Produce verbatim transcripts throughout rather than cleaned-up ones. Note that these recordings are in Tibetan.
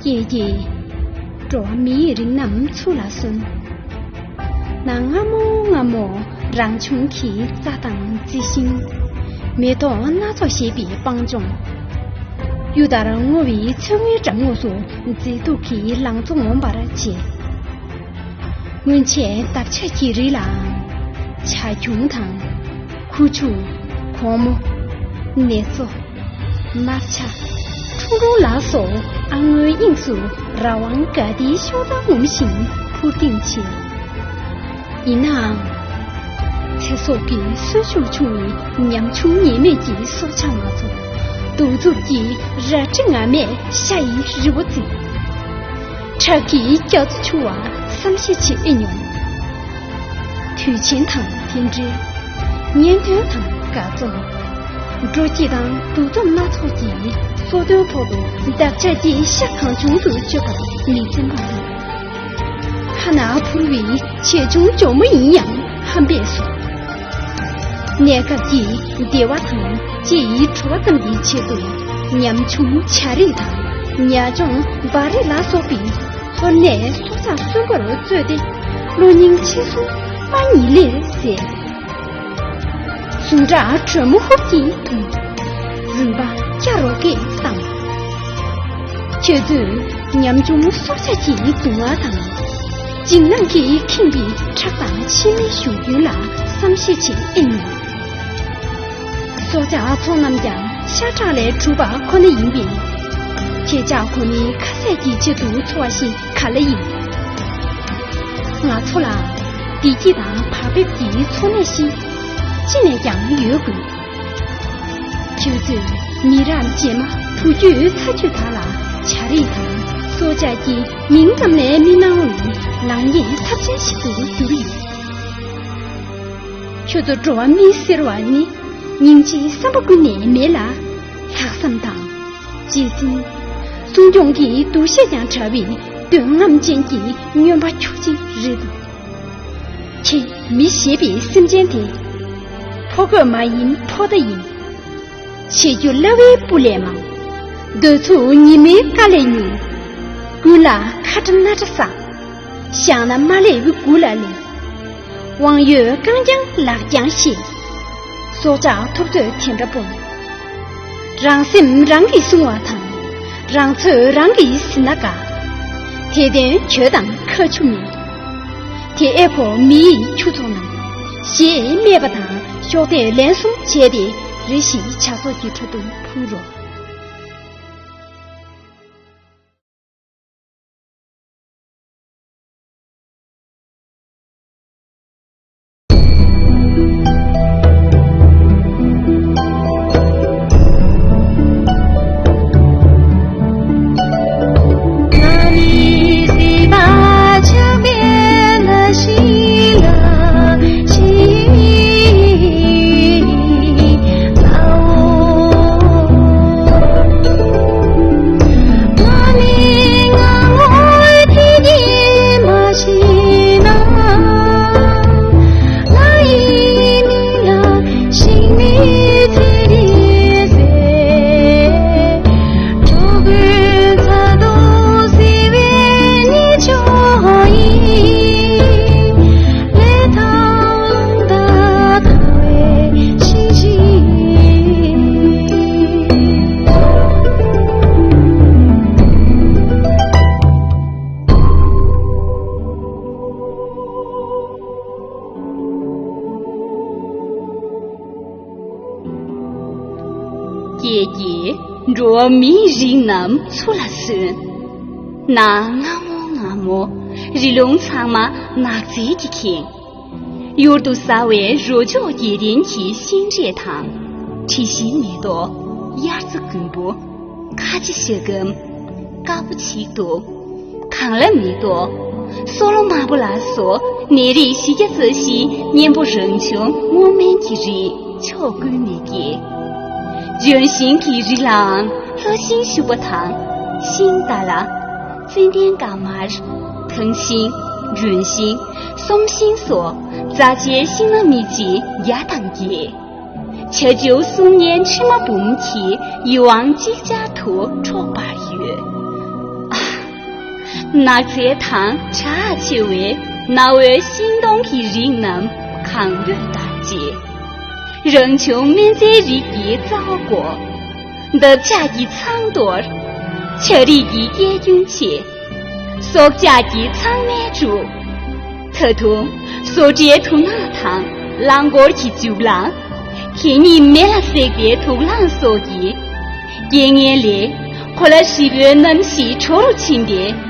ཀྱེ་ཀྱེ། འགྲོ་བ་མིའི་རིགས་རྣམས་ཚུར་ལ་གསོན། ནངས་སྔ་མོ་སྔ་མོ་རང་བྱུང་གི་རྩྭ་དང་རྩི་ཤིང་། མེ་ཏོག་སྣ་ཚོགས་བཞད་པའི་སྤང་ལྗོངས། གཡུ་ལྟར་སྔོ་བའི་ཚལ་སྔོན་འགྲམ་ངོས་སུ་མཛེས་སྡུག་གི་ལང་ཚོ་ངོམ་པར་བྱེད། སྔོན་ཆད་འདབ་ཆགས་ཀྱི་རིགས་ལའང་བྱ་ཁྱུང་དང་ཁུ་བྱུག། གོང་མོ། ནེ་ཙོ། དམར་ཆ། ཁྲུང་ཁྲུང་ལ་སོགས་ཨ་སྔོན་དབྱིངས་སུ་རང་དབང་དགའ་བདེའི་ཤོག་རྩལ་ངོམ་བཞིན་འཕུར་ལྡིང་བྱེད། ཡིན་ནའང་། ཚེ་སྲོག་གི་གསོན་ཤུགས་ཆུང་བའི་ཉམ་ཆུང་ཉེས་མེད་ཀྱི་སྲོག་ཆགས་ང་ཚོ་གདུག་རྩུབ་ཀྱི་རལ་གྲི་ངར་མས་ཤ་ཡི་རི་བོ་བརྫིས། ཁྲག་གི་རྒྱ་མཚོ་འཕྱུར་བ་བསམ་ཤེས་བྱེད་ཨེ་མྱོང་། དུས་ཆེན་དང་རྟེན་འབྲེལ། གཉེན་དོན་དང་དགའ་འཛོམས། འགྲོ་སྐྱིད་དང་སྡུག་འཛོམས་སྣ་ཚོགས་ཀྱི་སོ་ཐོན་ཐོག་ཏུ་འདབ་ཆགས་ཀྱི་ཤ་གང་བྱུང་དུ་གཅོད་པར་མི་འཛེམ་པ་དང་། ཐ་ན་ཕུར་བུའི་ཆེ་ཆུང་གྱོག་མོ་ཡིན་ཡང་ཧམ་པས་གསོད། གནས་སྐབས་ཀྱི་བདེ་བ་དང་ལྕེ་ཡི་བྲོ་བ་ཙམ་གྱི་ཆེད་དུ་ཉམ་ཆུང་བྱ་རིགས་དང་ཉ་ལྗོངས་འབའ་རིགས་ལ་སོགས་པའི་འཚོ་གནས་སྲོག་ཆགས་གསོན་པོར་གཙོས་ཏེ་བློ་སྙིང་ཆེ་སུ་མ་ཉིད་ལས་ཟད། ཟུངས་ཁྲག་དྲོན་མོ་ཧུབ་ཀྱིས་འཐུང་། རུས་པ་སྐྱ་རོ་སྐྱེས་བཏང་། ཁྱོད་ཚོས་ཉམ་ཆུང་སྲོག་ཆགས་ཀྱི་སྡུག་བསྔལ་དང་། འཇིགས་སྣང་གིས་ཁེངས་པའི་ཁྲག་དང་ཕྱི་མའི་བཞུར་རྒྱུན་ལ་བསམ་ཤེས་བྱེད་ཨེ་མྱོང་། སྲོག་ཆགས་ཚོ་རྣམས་ཀྱང་ཤ་ཁྲག་ལས་གྲུབ་པ་ཁོ་ན་ཡིན་པས། ཁྱེད་ཅག་ཁོ་ནའི་ཁ་ཟས་ཀྱི་ཆེད་དུ་འཚོ་བ་ཞིག་ག་ལ་ཡིན། ང་ཚོ་ལ་བདེ་སྐྱིད་དང་བག་ཕེབས་ཀྱི་འཚོ་གནས་ཤིག་ཅི་ནས་ཀྱང་ཡོད་དགོས། ཁྱོད་ཚོས་མི་རབས་རྗེས་མ་བུ་རྒྱུད་ཚ་རྒྱུད་དག་ལ་བྱ་རིགས་དང་སྲོག་ཆགས་ཀྱི་མིང་ཙམ་ལས་མི་གནང་བའི་ལངས་ཉེས་ཚབས་ཆེན་ཞིག་ཏུ་གྱུར་ཡོད། ཁྱོད་ཚོ་འགྲོ་བ་མི་ཟེར་བ་ནི་སྙིང་རྗེའི་བསམ་པ་ཀུན་ནས་མེད་ལ། ལྷག་བསམ་དང་། གཅེས་འཛིན། སྲུང་སྐྱོང་གི་འདུ་ཤེས་ཀྱང་བྲལ་བའི་འདོད་རྔམ་ཅན་གྱི་སྨྱོན་པ་ཁྱུ་གཅིག་རེད། ཁྱེད་མི་ཞེས་པའི་སེམས་ཅན་དེ། ཕོ་རྒོད་མ་ཡིན་ཕོ་རྟ་ཡིན། བྱེད་རྒྱུ་སླ་བའི་སྤུ་ལས་མང་། འདོད་ཚུལ་ཉི་མའི་དཀའ་ལས་ཉུང་། ཀུན་ལ་ཁ་ཁྲ་སྣ་ཁྲ་བསགས། བཞག་ན་མ་སླེབས་དགུ་ལ་སླེབས། དབང་ཡོད་རྐང་རྐྱང་ལག་རྐྱང་ཞེས། སྲོག་ཆགས་ཐུབ་ཚོད་དེ་འདྲ་སྤོང་། རང་སེམས་རང་གིས་བསྲུང་བ་དང་། རང་ཚོད་རང་གིས་ཟིན་ན་དགའ། དེ་དོན་གྱོད་དང་ཁ་ཆུ་མེད། དེ་ཨེ་ཁོ་མིའི་ཁྱུ་ཚོགས་རྣམས། ཞེས་སྨྲས་པ་དང་ཤོག་དེས་ལན་གསུམ་བྱས་ཏེ་རེ་ཞིག་བྱ་ཚོགས་ཀྱི་ཁྲོད་དུ་འཕུར་རོ། ཀྱེ་ཀྱེ། འགྲོ་བ་མིའི་རིགས་རྣམས་ཚུར་ལ་གསོན། ནངས་སྔ་མོ་སྔ་མོ་རི་ལུང་ཚང་མ་ནགས་ཚལ་གྱིས་ཁེངས། གཡུར་དུ་ཟ་བའི་རོ་བཅུད་རྒྱལ་ལྡན་གྱི་ཤིང་འབྲས་དང་། དྲི་ཞིམ་མེ་ཏོག་དབྱར་རྩྭ་དགུན་འབུ། ཁ་ཆེ་ཞྭ་སྒམ། དཀར་པོ་ཆིག་ཏུ། གངས་ལ་མེ་ཏོག་སོག་ལོ་མ་བུ་ལ་སོགས་ནད་རིགས་བཞི་བརྒྱ་རྩ་བཞིའི་གཉེན་པོ་རང་བྱུང་སྔོ་སྨན་གྱི་རིགས་ཕྱོགས་ཀུན་ནས་སྐྱེ། ལྗོན་ཤིང་གི་རིགས་ལའང་ལྷ་ཤིང་ཤུག་པ་དང་། ཤིང་ཏཱ་ལ། ཙན་དན་དཀར་དམར། ཐང་ཤིང་། ལྗོན་ཤིང་། སོམ་ཤིང་སོགས་རྩ་ཆེའི་ཤིང་སྣ་མི་གཅིག་བརྒྱ་དང་བརྒྱད། བྱ་བྱིའུ་གསུམ་ཡན་ཁྲི་མ་འབུམ་གྱིས་ཡིད་དབང་ཅིག་ཅར་དུ་འཕྲོག་པར་ཡོད། ཨ། ནགས་ཚལ་དང་གྲགས་ཆེ་བའི་གནའ་བོའི་ཤིང་སྡོང་གི་རིགས་རྣམས་གང་འདོད་ལྟར་སྐྱེས། རང་བྱུང་སྨན་རྩྭའི་རིགས་ཀྱི་རྩ་བ་བསྐོར། འདབ་ཆགས་ཀྱིས་ཚང་གཏོར། ཆ་རིགས་ཀྱི་གཡས་སྐྱོན་ཕྱེ། སྲོག་ཆགས་ཀྱིས་ཚང་མལ་དཀྲུགས། ད་དུང་བཟོ་གྲྭའི་དུག་སྣ་དང་རླངས་འཁོར་གྱི་རྒྱུག་ལང་། གད་སྙིགས་མེ་ལ་བསྲེགས་པའི་དུག་རླངས་སོགས་ཀྱིས། རྐྱེན་ངན་ལས་གོ་ལ་ཧྲིལ་པོའི་གནམ་གཤིས་དྲོ་རུ་ཕྱིན་ཏེ།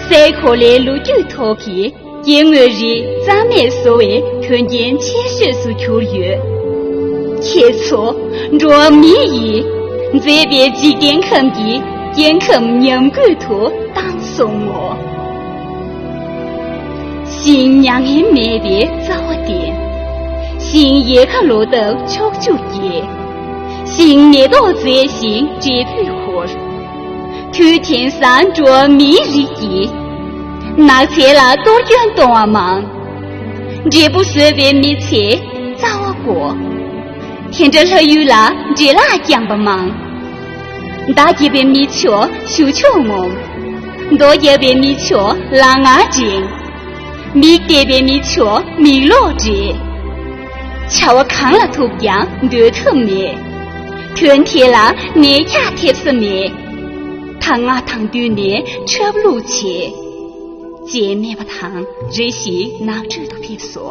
སའི་གོ་ལའི་ལོ་རྒྱུས་ཐོག་གི་སྐྱེ་དངོས་རིགས་རྩ་མེད་བཟོ་བའི་དོན་རྐྱེན་ཆེ་ཤོས་སུ་གྱུར་ཡོད། ཁྱེད་ཚོ་འགྲོ་བ་མི་ཡིས་མཛེས་པའི་འཇིག་རྟེན་ཁམས་ཀྱི་སྐྱེ་ཁམས་ཉམས་རྒུད་དུ་བཏང་སོང་ངོ་། ཤིང་མྱ་ངན་མེད་པའི་རྩ་བ་བརྟན། ཤིང་ཡལ་ག་ལོ་འདབ་ཕྱོགས་བཅུར་རྒྱས། ཤིང་མེ་ཏོག་མཛེས་ཤིང་འབྲས་བུས་འཁོར། དུས་དེང་སང་འགྲོ་བ་མིའི་རིགས་ཀྱིས། ནགས་ཚལ་ལ་གཏོར་སྐྱོན་གཏོང་བ་མང་། འབྲས་བུ་བཟོས་པའི་མི་ཚེའི་རྩ་བ་བསྐོར། དེ་འདྲ་ལྷ་ཡུལ་ལ་འདྲེ་ལག་བརྐྱངས་པ་མང་། མདའ་བརྒྱབ་པའི་མི་ཚོ་གཞུ་ཆོག་ངོམ། རྡོ་བརྒྱབ་པའི་མི་ཚོ་ལག་ངར་འགྲེང་། མིག་བལྟས་པའི་མི་ཚོ་མིག་ལོག་བགྲད། བྱ་བ་གང་ལ་ཐུག་ཀྱང་སྡོད་ཐབས་མེད། དོན་དེ་ལ་ནད་ཁྱག་ཐེབས་ས་མེད། ད་ང་དང་བསྟུན་ནས་འཁྲབ་ལུགས་བྱེད། ཅེས་སྨྲས་པ་དང་རེ་ཞིག་ནགས་ཁྲོད་དུ་ཕེབས་སོ།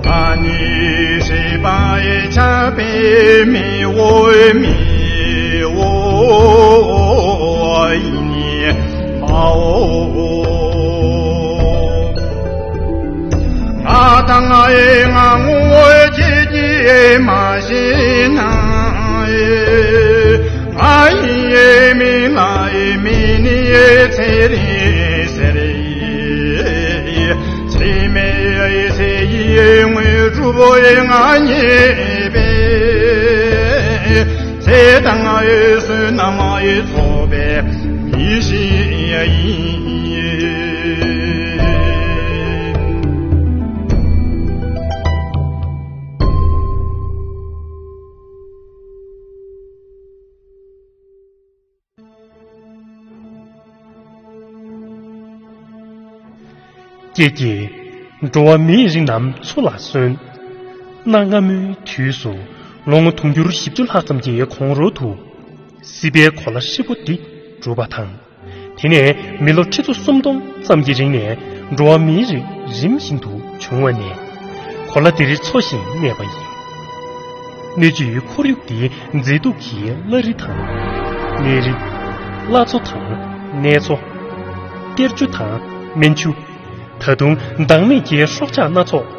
ཨ་ནི་སྲིད་པའི་ཆགས་པའི་མི་འོ་མི་འོ་ཡིན་མའོ། ང་དང་ང་ཡི་ང་ངོ་ཁྱེད་ཀྱིས་མ་ཤེས་ན། ང་ཡི་མིང་ང་ཡི་མིང་ནི་ཚེ་རིང་ཟེར། ཚེ་མེད་ཚེ་ཡི་དངོས་གྲུབ་ང་རྙེད་པས། ཚེ་དང་བསོད་ནམས་ཡི་ཚོགས་པའི་མི་ཞིག་ཡིན། ཀྱེ་ཀྱེ། འགྲོ་བ་མིའི་རིགས་རྣམས་འཚོ་ལ་གསོན། གནའ་སྔ་མོའི་དུས་སུ་ལོ་ངོ་དུང་ཕྱུར་བཞི་བཅུ་ལྷག་ཙམ་གྱི་གོང་རོལ་དུ། སྲིད་པའི་གོ་ལ་ཧྲིལ་པོ་འདི་གྲུབ་པ་དང་། དེ་ནས་མི་ལོ་ཁྲི་ཚོ་སུམ་སྟོང་ཙམ་གྱི་རིང་ནས་འགྲོ་བ་མིའི་རིགས་རིམ་བཞིན་དུ་བྱུང་བ་ནས། གོ་ལ་འདིར་འཚོ་ཞིང་གནས་པ་ཡིན། སྣོད་བཅུད་ཁོར་ཡུག་འདིའི་མཛེས་སྡུག་གི་བླ་རི་དང་། གནས་རི། བླ་མཚོ་དང་གནས་མཚོ། གཏེར་ཆུ་དང་སྨན་ཆུ། ད་དུང་བདག་མེད་ཀྱི་སྲོག་ཆགས་སྣ་ཚོགས།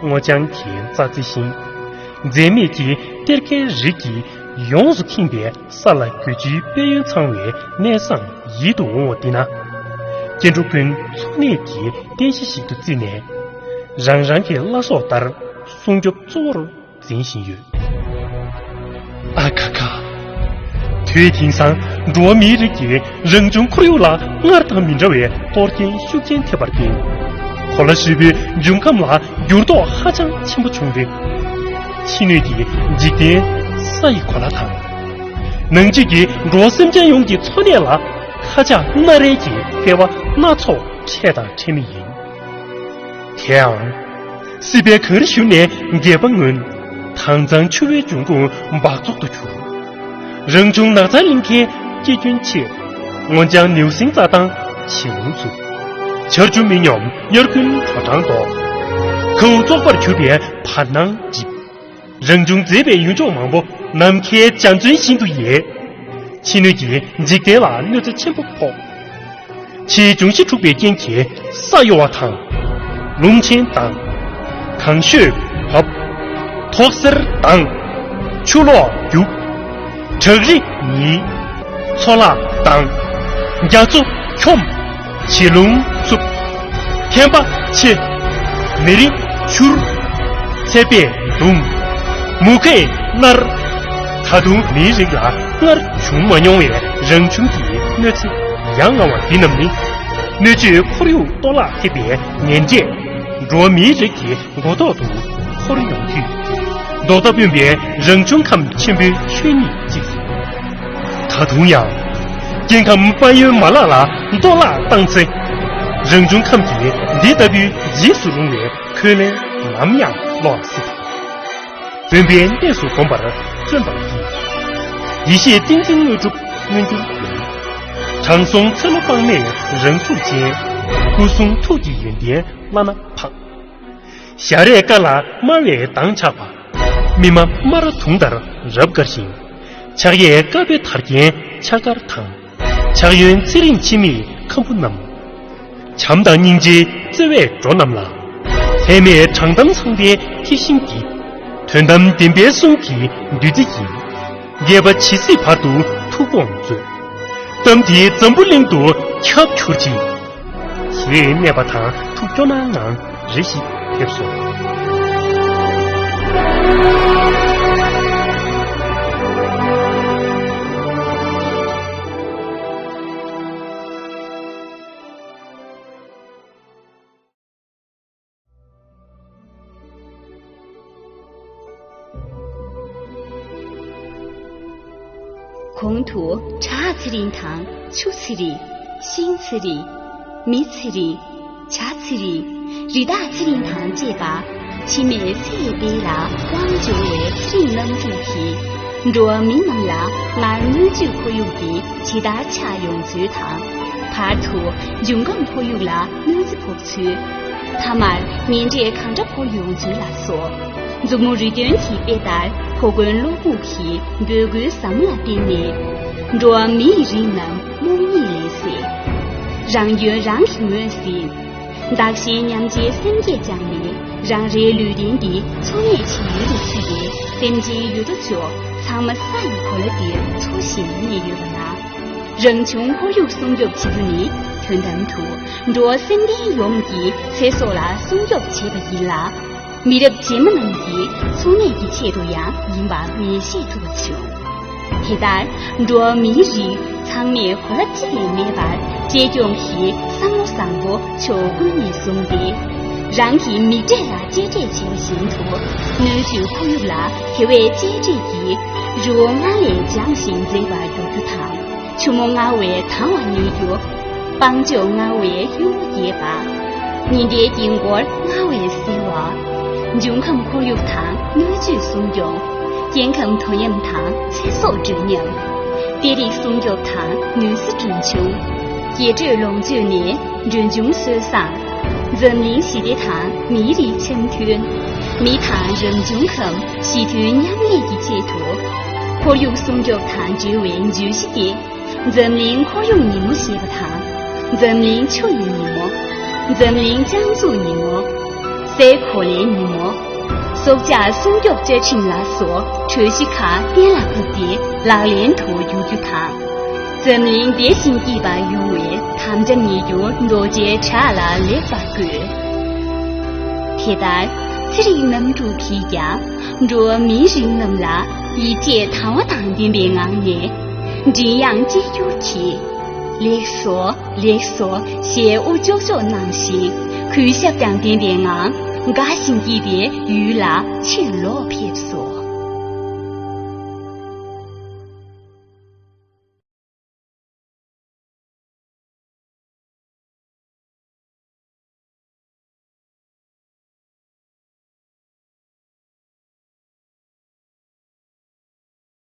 སྔོ་ལྗང་གི་རྩྭ་རྩི་ཤིང་། འཛད་མེད་ཀྱི་གཏེར་ཁའི་རིགས་ཀྱིས་ཡོངས་སུ་ཁེངས་པའི་ས་ལ་རྒུད་ཆུའི་དཔལ་ཡོན་ཚང་བའི་གནས་བཟང་ཡིད་དུ་འོང་བ་འདི་ན། སྐྱེ་འགྲོ་ཀུན་འཚོ་གནས་ཀྱི་རྟེན་གཞི་ཞིག་ཏུ་བརྩིས་ནས། རང་རང་གི་བླ་སྲོག་ལྟར་སྲུང་སྐྱོབ་གཙོ་བོར་འཛིན་བཞིན་ཡོད། ཨ་ཁ་ཁ། དུས་དེང་སང་འགྲོ་བ་མིའི་རིགས་ཀྱིས་རང་བྱུང་ཁོར་ཡུག་ལ་སྔར་དང་མི་འདྲ་བའི་གཏོར་སྐྱོན་ཤུགས་ཆེན་ཐེབས་པར་བརྟེན། གོ་ལ་ཧྲིལ་པོའི་འབྱུང་ཁམས་ལ་འགྱུར་ལྡོག་ཧ་ཅང་ཆེན་པོ་བྱུང་སྟེ། ཕྱི་སྣོད་ཀྱི་འཇིག་རྟེན་ས་ཡི་གོ་ལ་དང་། ནང་བཅུད་ཀྱི་འགྲོ་བ་སེམས་ཅན་ཡོངས་ཀྱི་འཚོ་གནས་ལ་ཁ་ཆག་སྣ་རལ་གྱི་འཕེལ་བ་སྣ་ཚོགས་འཕྲད་དང་འཕྲད་མུས་ཡིན། དེའང་། སྲིད་པའི་གངས་རི་བཞུར་ནས་རྒྱས་པ་སྔོན། དྭངས་གཙང་ཆུ་བོའི་འབྱུང་ཁུངས་འབག་བཙོག་ཏུ་གྱུར། རང་བྱུང་ནགས་ཚལ་གླིང་ཁའི་སྐྱེ་རྒྱུན་ཆད། སྔོ་ལྗང་ནེའུ་གསིང་རྩྭ་ཐང་ཇེ་ཉུང་ཚུད། ཆར་ཆུ་མི་སྙོམས་དབྱར་དགུན་དྲོ་གྲང་ལྡོག། ཁའུ་བཙོག་པར་གྱུར་པའི་བར་སྣང་འཇིབ། རང་བྱུང་མཛེས་པའི་ཡུལ་ལྗོངས་མང་པོ་ནམ་མཁའི་འཇའ་ཚོན་བཞིན་དུ་ཡལ། ཕྱི་སྣོད་ཀྱི་འཇིག་རྟེན་ལ་གནོད་འཚེ་ཆེན་པོ་ཕོག། ཕྱིའི་འབྱུང་བཞི་འཁྲུགས་པའི་རྐྱེན་གྱིས་ས་གཡོ་བ་དང་། རླུང་ཆེན་ལྡང་། གངས་ཤོད་བབས། ཐོག་སེར་ལྡང་། ཆུ་ལོག་རྒྱུག། བྲག་རི་ཉིལ། མཚོ་ལ་ལྡང་། རྒྱ་མཚོ་འཁྱོམ། བྱེ་རླུང་འཚུབ། ཐན་པ་ཆེ། མེ་རི་འཕྱུར། ཚད་པས་གདུང་། མུ་གེས་མནར། ཁ་ ད་དུང་མིའི་རིགས་ལ་སྔར་བྱུང་མ་མྱོང་བའི་རང་བྱུང་གི་གནོད་འཚེ་ཡ་ང་བ་འདི་རྣམས་ནི། སྣོད་བཅུད་ཁོར་ཡུག་གཏོར་བརླག་ཐེབས་པའི་ངན་འབྲས། འགྲོ་བ་མིའི་རིགས་ཀྱི་མགོ་ཐོག་ཏུ་འཁོར་ཡོང་དུས། ལྡོག་ཟླ་སྤུན་པའི་རང་བྱུང་ཁམས་ཆེན་པོའི་ཆོས་ཉིད་གཅིག་ཟིན། ད་དུང་ཡང་། སྐྱེ་ཁམས་དཔལ་ཡོན་མ་ལག་ལ་གཏོར་བརླག་བཏང་ཚེ། རང་བྱུང་ཁམས་ཀྱི་འདི་ལྟ་བུའི་རྗེས་སུ་རུང་བའི་འཁོན་ལན་ནམ་ཡང་སློག་སྲིད། བོན་པོའི་གནས་སུ་བསྒོམ་པར་བརྩོན་པར་བགྱི། ཡེ་ཤེས་ཏིང་འཛིན་དངོས་གྲུབ་མངོན་གྱུར་ཡོང་། དྲང་སྲོང་ཚེ་ལོ་དཔག་མེད་རང་གཟུགས་ཅན། སྐུ་གསུང་ཐུགས་ཀྱི་ཡོན་ཏན་བླ་ན་འཕགས། ཞལ་རས་དཀར་ལ་དམར་བའི་མདངས་ཆགས་པ། སྨིན་མ་དམར་དུང་ལྟར་རབ་དཀར་ཞིང་། ཕྱག་གཡས་དཀར་པོའི་དར་རྒྱན་ཕྱག་དཀར་དང་། ཕྱག་གཡོན་ཚེ་རིང་འཆི་མེད་ཁམ་བུ་བསྣམས། བྱམས་དང་སྙིང་རྗེའི་བརྩེ་བས་འགྲོ་རྣམས་ལ། ལྷད་མེད་དྲང་གཏམ་ཚངས་པའི་ཐིག་ཤིང་གིས། དོན་དམ་བདེན་པའི་གསུང་གི་བདུད་རྩི་ཡིས། རྒྱས་པ་ཇི་སྲིད་བར་དུ་ཐུགས་དགོངས་མཛོད། གཏམ་དེ་འཛམ་བུ་གླིང་དུ་ཁྱབ་གྱུར་ཅིག། ཞེས་སྨྲས་པ་དང་ཐུགས་སྐྱོ་སྣང་ངང་རེ་ཞིག་ཕེབས་སོ། གོང་དུ་བྲག་ཚེ་རིང་དང་ཆུ་ཚེ་རིང་། ཤིང་ཚེ་རིང་། མི་ཚེ་རིང་། བྱ་ཚེ་རིང་། རི་དྭགས་ཚེ་རིང་དང་བཅས་པ། འཆི་མེད་ཚེ་ཡི་དཔལ་ལ་དབང་འབྱོར་བའི་ཚེ་རིང་རྣམ་དྲུག་གིས། འགྲོ་བ་མི་རྣམས་ལ་སྔར་སྣོད་བཅུད་ཁོར་ཡུག་འདི་ཇི་ལྟར་ཆགས་ཡོང་ཚུལ་དང་། བར་དུ་འབྱུང་ཁམས་ཁོར་ཡུག་ལ་གནོད་འཚེ་ཕོག་ཚུལ། མཐའ་མར་ངན་འབྲས་གང་འདྲ་ཕོག་ཡོང་ཚུལ་ལ་སོགས། མཛུབ་མོ་རི་སྟོན་གྱི་དཔེ་ལྟར་གོ་གོན་གློ་བུར་གྱི་འབོད་སྐུལ་ཟབ་མོ་ལ་བརྟེན་ནས། འགྲོ་བ་མིའི་རིགས་རྣམས་རྨོངས་གཉིད་ལས་སད། རང་དོན་རང་གིས་ངོས་ཟིན། བདག་གཞན་མཉམ་བརྗེའི་སེམས་བསྐྱེད་བཅངས་ནས། རང་རེའི་ལུས་རྟེན་འདི་འཚོ་གནས་བྱེད་ཡུལ་དུ་བརྩིས་པའི་སེམས་ཅན་ཡོད་དོ་ཅོག་ཚང་མ་ས་ཡི་གོ་ལ་འདིར་འཚོ་ཞིང་གནས་ཡོད་པ་ན། རང་བྱུང་ཁོར་ཡུག་སྲུང་སྐྱོབ་བྱེད་རྒྱུ་ནི། དོན་དམ་དུ་འགྲོ་བ་སེམས་ལྡན་ཡོངས་ཀྱི་ཚེ་སྲོག་ལ་སྲུང་སྐྱོབ་བྱེད་པ་ཡིན་ལ། མི་རབས་རྗེས་མ་རྣམས་ཀྱི་འཚོ་གནས་ཀྱི་ཆེད་དུ་ཡང་ཡིན་པ་ངེས་ཤེས་ཐུབ་པ་བྱུང་། དེ་ལྟར་འགྲོ་བ་མིའི་རིགས་ཚང་མས་གོ་ལ་གཅིག་ལས་མེད་པར་གཅེས་སྐྱོང་གི་བསམ་བློ་བཟང་པོ་ཕྱོགས་ཀུན་ནས་བཟུང་སྟེ། རང་གི་མིག་འབྲས་ལ་གཅེས་སྤྲས་བྱེད་པ་བཞིན་དུ། སྣོད་བཅུད་ཁོར་ཡུག་ལ་དེ་བས་གཅེས་སྤྲས་ཀྱིས་རི་བོ་སྔར་ལས་ལྗང་ཞིང་མཛེས་པར་འགྱུར་རྒྱུ་དང་། ཆུ་མོ་སྔར་བས་དྭངས་བར་གནས་རྒྱུ། སྤང་ལྗོངས་སྔར་བས་གཡུ་ལོ་རྒྱས་པ། ཉི་ཟླའི་དཀྱིལ་འཁོར་སྔར་བས་གསལ་བ། འབྱུང་ཁམས་ཁོར་ཡུག་དང་སྣོད་བཅུད་སྲུང་སྐྱོང་། སྐྱེ་ཁམས་དོ་མཉམ་དང་ཚེ་སྲོག་འདྲེས་མཉམ། གཏེར་རིགས་སྲུང་སྐྱོབ་དང་ནུས་སྲི་གྲོན་ཆུང་། རྒྱས་སྤྲོས་ལོངས་སྤྱོད་ནས་འབྲོང་ཆུང་སོས་བཟང་། འཛམ་གླིང་ཞི་བདེ་དང་མིའི་རིགས་འཆམ་མཐུན། མི་དང་རང་བྱུང་ཁམས་ཞི་མཐུན་མཉམ་གནས་ཀྱི་ཆེད་དུ། ཁོར་ཡུག་སྲུང་སྐྱོབ་དང་འབྲེལ་བའི་བརྗོད་གཞི་སྟེ། འཛམ་གླིང་ཁོར་ཡུག་ཉིན་མོ་ཞེས་པ་དང་། འཛམ་གླིང་ཆུ་ཡི་ཉིན་མོ། འཛམ་གླིང་སྤྱང་གཙུག་ཉིན་མོ། སའི་གོ་ལའི་ཉིན་མོ། སྲོག་ཆགས་སྲུང་སྐྱོབ་བཅའ་ཁྲིམས་ལ་སོགས་གྲོས་གཞི་ཁག་གཏན་ལ་ཕབ་སྟེ་ལག་ལེན་དུ་འཇུག་རྒྱུ་དང་། འཛམ་གླིང་བདེ་ཞིང་སྐྱིད་པ་ཡོང་བའི་དམ་བཅའ་ཉིད་རྒྱུ་རྡོ་རྗེའི་བྲག་ལ་ལེགས་པར་བཀོད། དེ་ལྟར་ཚེ་རིང་རྣམ་དྲུག་གིས་ཀྱང་འགྲོ་བ་མིའི་རིགས་རྣམས་ལ་ཡིད་ཆེས་དང་བ་དང་ལྡན་པའི་ངང་ནས། མགྲིན་དབྱངས་གཅིག་གྱུར་གྱིས། ལེགས་སོ། ལེགས་སོ། ཞེས་དབུ་ལྕོག་ལྕོག་གནང་ཞིང་། གུས་ཞབས་དང་ལྡན་པའི་ངང་། དགའ་ཞིང་སྐྱིད་པའི་ཡུལ་ལ་ཕྱིར་ལོག་ཕེབས་སོ།